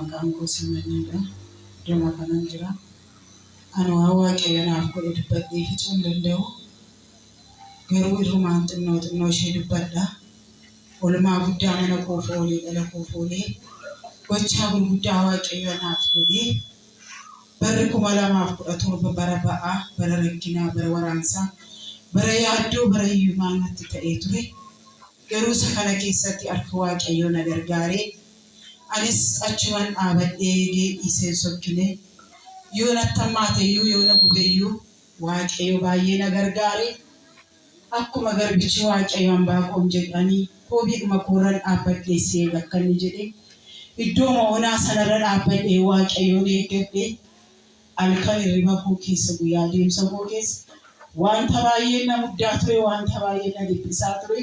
Maqaan koo Simmanyiidha. Iddoo kanan jira. Ani waan Waaqayyo naaf godhe dubbadhee fixuu hin danda'u. Garuu irrumaan xinnoo xinnoo ishee dubbadha. Oolmaa guddaa mana koof oolee, dhala koof oolee, gochaa gurguddaa Waaqayyo naaf godhe. Barri 2017 bara ba'aa, bara rakkinaa, bara waraansaa, bara yaaddoo, bara hiyyumaa natti ta'ee ture. Garuu isa kana keessatti harki Waaqayyoo na gargaaree, anis achuman dhaabadhee eegee dhiisee hin sokkine. Yoo natti hammaate iyyuu, yoo na gube iyyuu, Waaqayyo baay'ee na gargaare. Akkuma garbichi Waaqayyo Anbaaqoom jedhe, ani koobiidhuma koorran dhaabbadhee si eega akka inni jedhe, iddooma onaa sanarra dhaabbadhee Waaqayyoon eeggadhe. Halkan hirriba koo keessa, guyyaa deemsa koo keessa wanta baay'een na muddaa ture, wanta baay'een na dhiphisaa ture.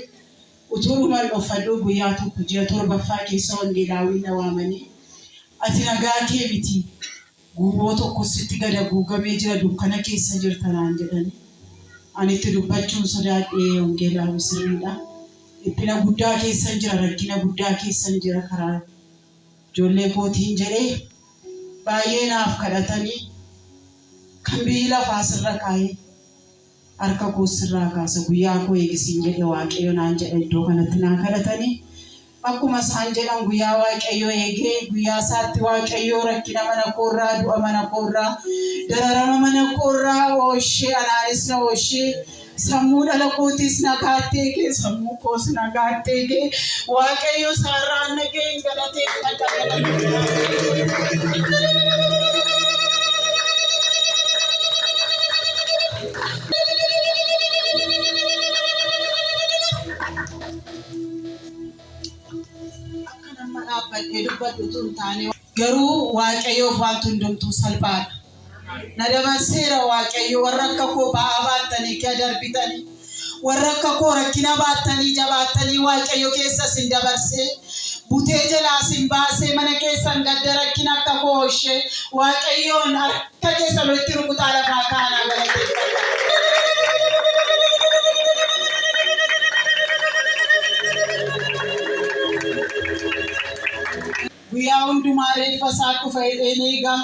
Utuudhuman dhoffadhuu guyyaa tokko ji'a torbaffaa keessa wangeelaawwiin na waamanii, ati nagaa kee miti, guuboo tokko sitti gad haguugamee jira, dukkana keessa jirta naan jedhani. Ani itti dubbachuun sodaadhe, wangeelaawwi sirriidha. Dhiphina guddaa keessan jira, rakkina guddaa keessan jira karaa ijoollee kootiin jedhee baay'ee naaf kadhatanii, kan biyyi lafaa sirra kaa'ee harka koos sirraa kaasa, guyyaa koo eegi siin jedhe Waaqayyo naan jedha, iddoo kanatti naa kadhatanii. Akkuma isaan jedhan guyyaa Waaqayyo eegee, guyyaa isaatti Waaqayyo rakkina mana koorraa, du'a mana koorraa, dararama mana koorraa ooshee, anaanis na ooshee, sammuu dhala kootiis nagaatti eegee, sammuu koos nagaatti eegee, Waaqayyo isaarraan nageen galateeffadha. Akka nama dhaabbadhee dubbadhu utuu hin taane, garuu Waaqayyoof wanti hundumtuu salphaadha. Na dabarseera Waaqayyo. Warra akka koo ba'aa baattanii kee darbitanii, warra akka koo rakkina baattanii jabaattanii, Waaqayyo keessa isin dabarsee, butee jalaa isin baasee, mana keessan gadda rakkina akka koo oolchee, Waaqayyoon harka keessan walitti rukutaa lafaa kaanaa galateeffadha. Guyyaa hundumaa reeffa isaa dhufa jedheen eega.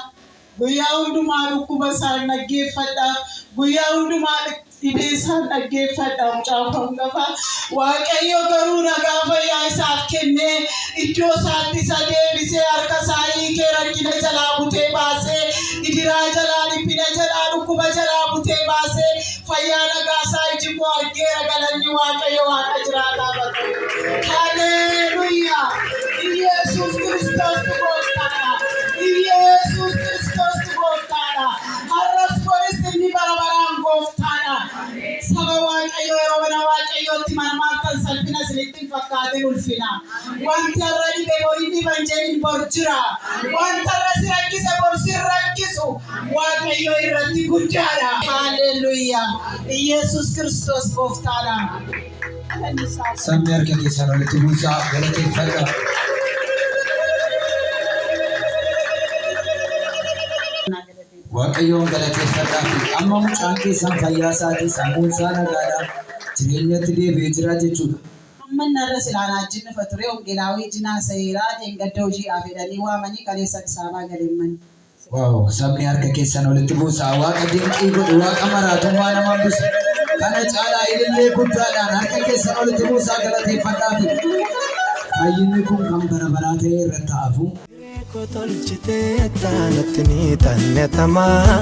Guyyaa hundumaa dhukkuba isaan dhaggeeffadha. Guyyaa hundumaa dhibee isaan dhaggeeffadha. Mucaa koo hangafa. Waaqayyo garuu nagaa fayyaa isaaf kennee, iddoo isaatti isa deebisee, harka isaa hiikee, rakkina jalaa butee baasee, gidiraa jalaa, dhiphina jalaa, dhukkuba jalaa butee baasee, fayyaa nagaa isaa iji koo argeera. Galanni Waaqayyo Waaqa jiraataa haa ta'u. Haleluuyaa! Iyesuus Kiristoos gooftaadha. Iyesuus Kiristoos gooftaadha. Har'as boris inni bara baraan gooftaadha. Saba Waaqayyoo, yeroo mana Waaqayyootti marmaartan salphina isinitti hin fakkaatin, ulfina. Wanti har'a dhibe bor hin dhiban jedhin, bor jira. Wanta har'a si rakkise bor si hin rakkisu. Waaqayyo irratti guddaadha. Haleluuyaa! Iyesuus Kiristoos gooftaadha. Sabni harka keessan walitti buusaa galateeffadhaa. Waaqayyoon galateeffadhaa fi amma mucaan keessan fayyaa isaatii, sammuun isaa nagaadha, jireenyatti deebi'ee jira jechuudha. Amma inni har'a silaa na wajjin dhufa ture, wangeelaawii jinaa seeraa dheengadda hojiidhaaf jedhanii waamanii, kaleessa Addis Ababaa galeemman. Wow, sabni harka keessan walitti buusaa, Waaqa dinqii godhu, Waaqa maraatummaa nama hambisu. Kana caalaa ilillee guddaadhaan harka keessan walitti buusaa galateeffadhaa fi fayyinni kun kan bara baraa ta'ee irratti hafu. Koo tolchitee natti ni xannatamaa.